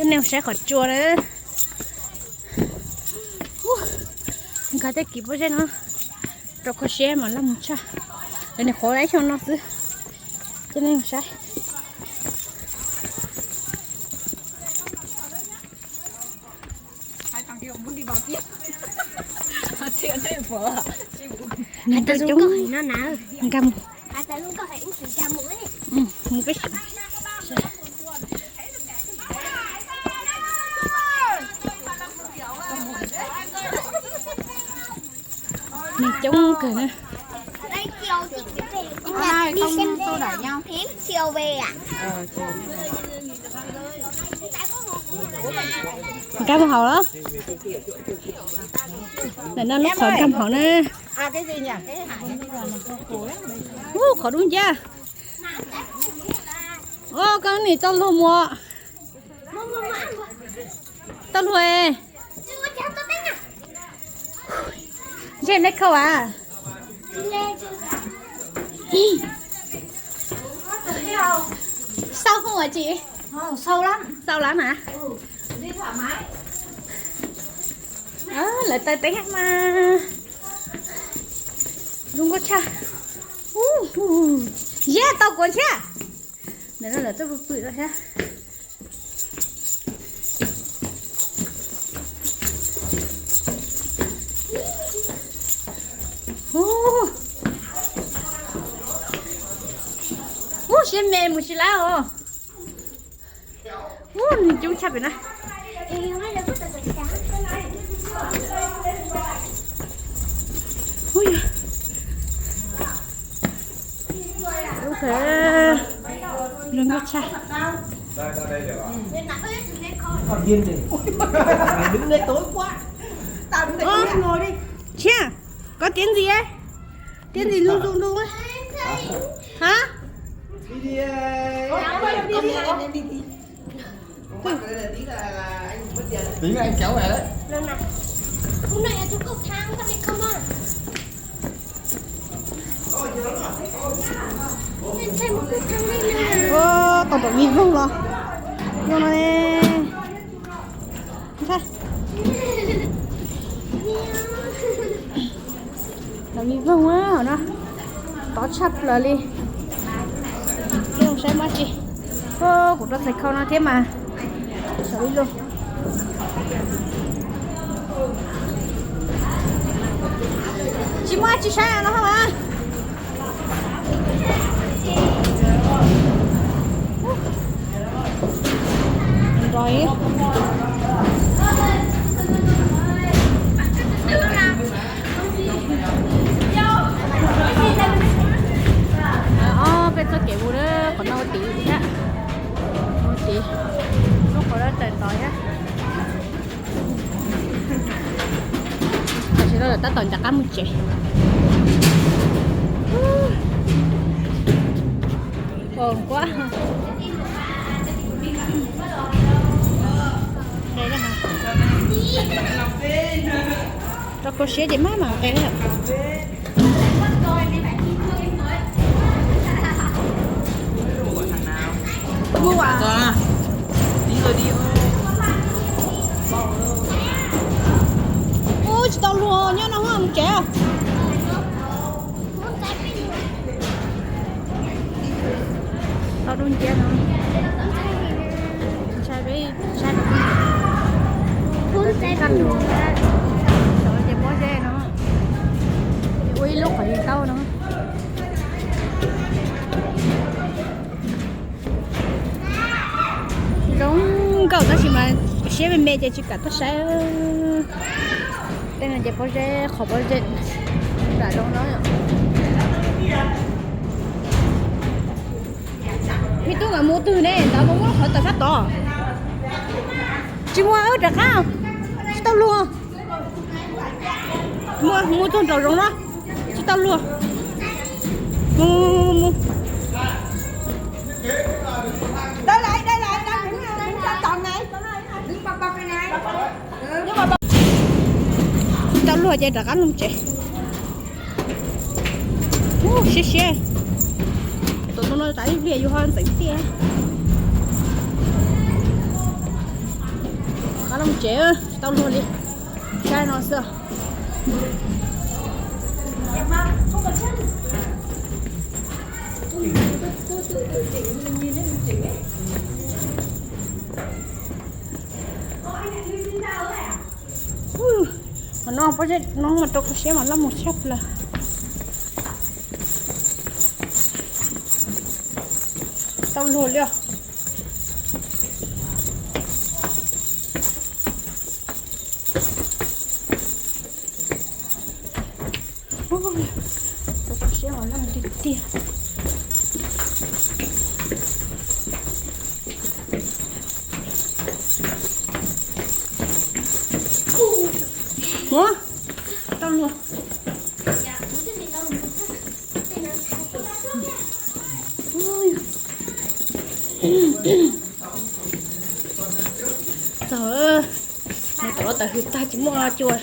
Coj nej saib qhov tsua na. Nkag tej kiv pob zeb no rau kho siab mas laj mus tshaj. Lawv nim qhuav ib xyoo no xwb. Coj nej saib. Nkag mus. Mus peb. Nws coob kawg na. Nkag mus haus los? Ntawm no lub qhov nkag mus haus na. Ub, qhov dub nciab. Ub, koj nim tau luag mus. Tau luag. Zej neb khau as. Sâu không hả chị? Sâu lắm. Sâu lắm hả? Lawv taw teb mas zoo nkauj tshaj. Yog tau kuv thiab. Ntawm no lawv tuaj pw pw thiab. Ub, siab me mus tsis lawm os. Ub, nws coob tshaj pem na. Ub, zoo nkauj tshaj. Tsiab, koj tiab ntxiv, tiab ntxiv lub ntu ntu. Hab. Tính anh kéo về đấy. Ua, tau tom vij voog los zoo no ne. Tom vij voog hov no, tov tshaj plaws li. Peb mus saib muaj tsi. Kuv rau txhais khau no thiab mas, sav li lug. Tsis muaj tsi saib no hos. Ob peb txoj kev mus na, qhov no ua tid thiab. Ua tid, lub qhov no tawm ntov thiab. Tam sim no lawv tab tom nco qab mus tsev. Nquab. Rau kho siab ces maj mam nqes. Ub, tsis tau luag nyob no mus tsev. Tau dub nciab no. Ntshai peb ntshai peb kaj lug, sov ces pob zeb no, ua ib lub qhov yeeb tau no. Zoo nkauj tab sis mas siab me me ces tsis kam tuaj saib. Tej no ces pob zeb, qhov pob zeb nram zoov no. Me tub, nkawd mus twg ne? Ntawd mus muab qhov tawm sab tod. Tsis muaj, wb rov qab, tsis tau luag. Mus, mus txog nraum zoov no, tsis tau luag. Mus, mus, mus. Tsis tau luag ces rov qab los tsev. Ub, siab siab. Tus no tas ib pliag yus ho ntxeev tiaj. Los mus tsev, tau luag li. Saib no xwb. Ua, no pob zeb no mas rau kho siab mas laj mus tshaj plaws. Tau luag li os. Rau kho siab mas laj mus tiag tiag. Ua, tau luag. Txog, nws tom lub tawm hws tag tsis muaj cua.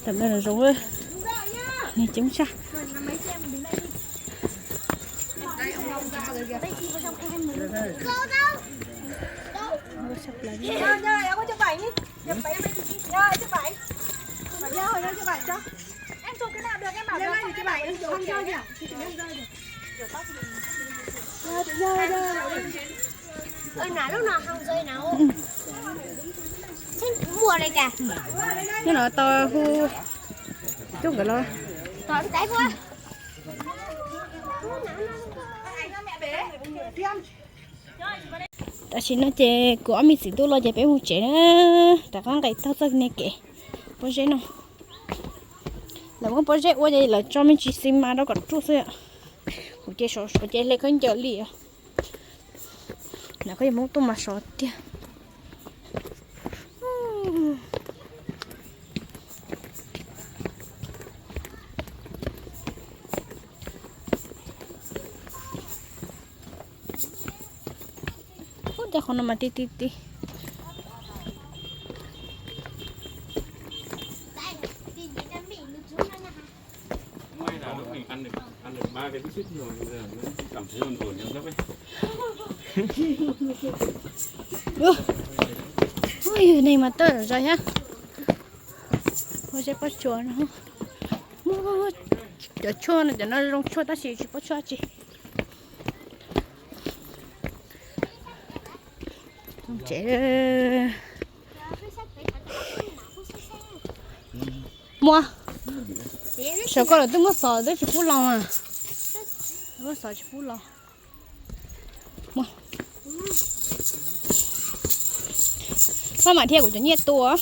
Tam no zoo, nws coob tshaj. Nyob no tau hu coj nkawd los. Tam sim no ces kuv ob me txiv tub los ces peb mus tsev na. Rov qab nqis taug txoj niag kev pob zeb no. Lawv muab pob zeb ua ces lawv tso me ntsis xi mas rau kom ruaj xwb. Kuv ces sov sov ces hle khaub ncaws li. Nws koj yuav muab tuaj mas sov tiag. Ub, cov qhov no mas ti ti ti. Ub, neeg mas tawj zog thiab. Ua zeb pob tsuas no. Cov tshuaj no, cov no zoo tshuaj tab sis tsis paub tshuaj tsi. Tsev. Muaj, saum koj lawv twb muab xov twb tsis pub los mas. Muab xov tsis pub los. Koj mam thiab kuv cov nyiaj tua.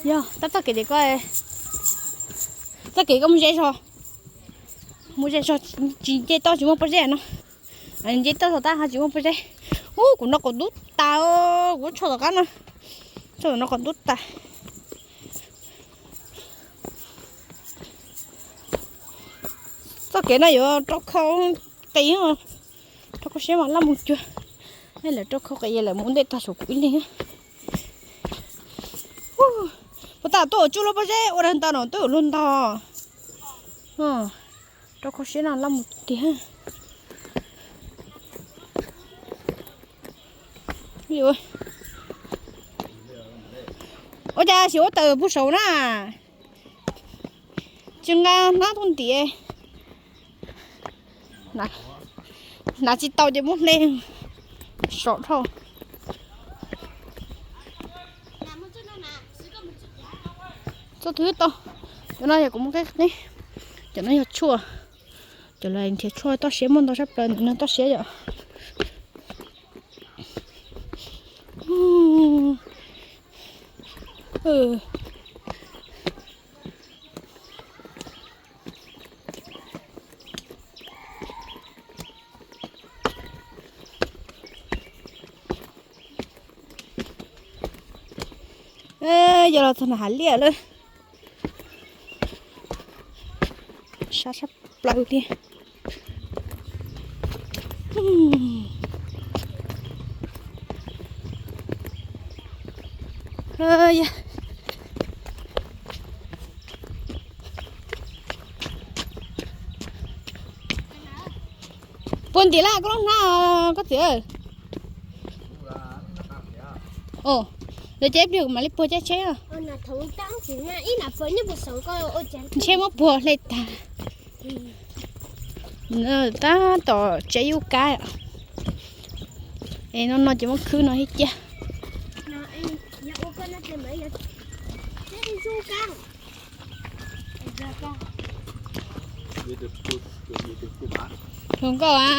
Yog tab txoj kev ces koj, txoj kev koj mus ze zog, mus ze zog tsis nce toj tsis muaj pob zeb no. Nce toj zog tab ho tsis muaj pob zeb. Ub, kuv no qaum ntub tas, kuv tshuaj tom qab no, tshuaj tom no qaum ntub tas. Txoj kev no yuav rau khau qis, rau khau siab mas laj mus cuag. Lawv rau khau qis lawv mus ntej tag saum kuv ib leeg. Puas tas tuaj ua tsuj lub pob zeb ua dag ntau no twb ua luag ntog. Rau khau siab no laj mus tiag. Ua cas sim ua tawm puag saud na? Tsis nqa hnab tuaj ntiav. Hnav tsis tau ces muab hle. Sov dhau. Txoj twg tau. Cov no yog kuv muab qeb qeb. Cov no yog tshuaj. Cov lawv nrhiav tshuaj toj siab muaj ntau sab plaws, ntawm no toj siab yom. Yog los txog nram hav liaj lawm. Sab sab plaws tiag. Puag ntim lawm koj lub hnab koj txiv. Ov, lawv cab ib pliag kuv mam li puag cab tsheb. Tsheb muab puag hle tag. Tab tom tsev yub kab. Es no no ces muab khwb no thiab cia. Hluas nkauj a,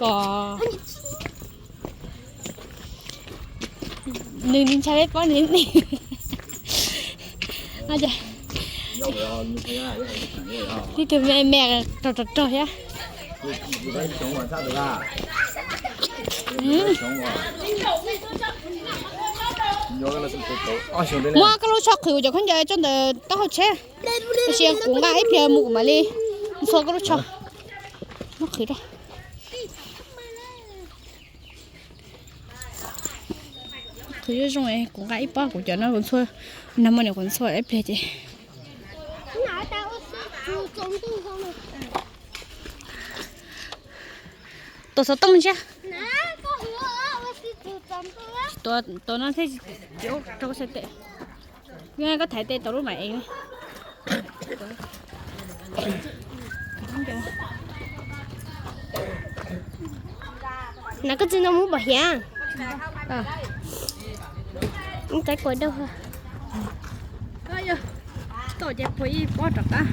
kom nws ntshai peb pob nws. Tib tug me me rog rog rog thiab. Muab koj lub tsho qhwv cov khaub ncaws tso ntawm taub hau tsheb. Tab sis kuv nqa ib pliag mus kuv mam li ntxhua koj lub tsho. Muab qhwv rau. Qhwv zoo zoo, kuv nqa ib pob kuv cov no kuv ntxhua, nag hmo no kuv ntxhua ib pliag ces. Tos xov tooj ntsia. Tos no thiaj rau sawv tes. Koj thaiv tes tau lub mam ev. Na koj txiv no muab pom hiam? Ib txaib kua dawb. Tom ces puag ib pob rov qab.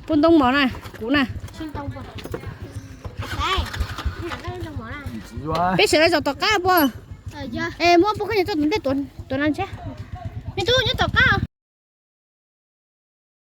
Pub ntoo mov na, kuv na. Peb sawv daws zaum tom qab puas? Es muab pub khaub ncaws tso tom ntej tuav na ntshe. Me tub nyob tom qab.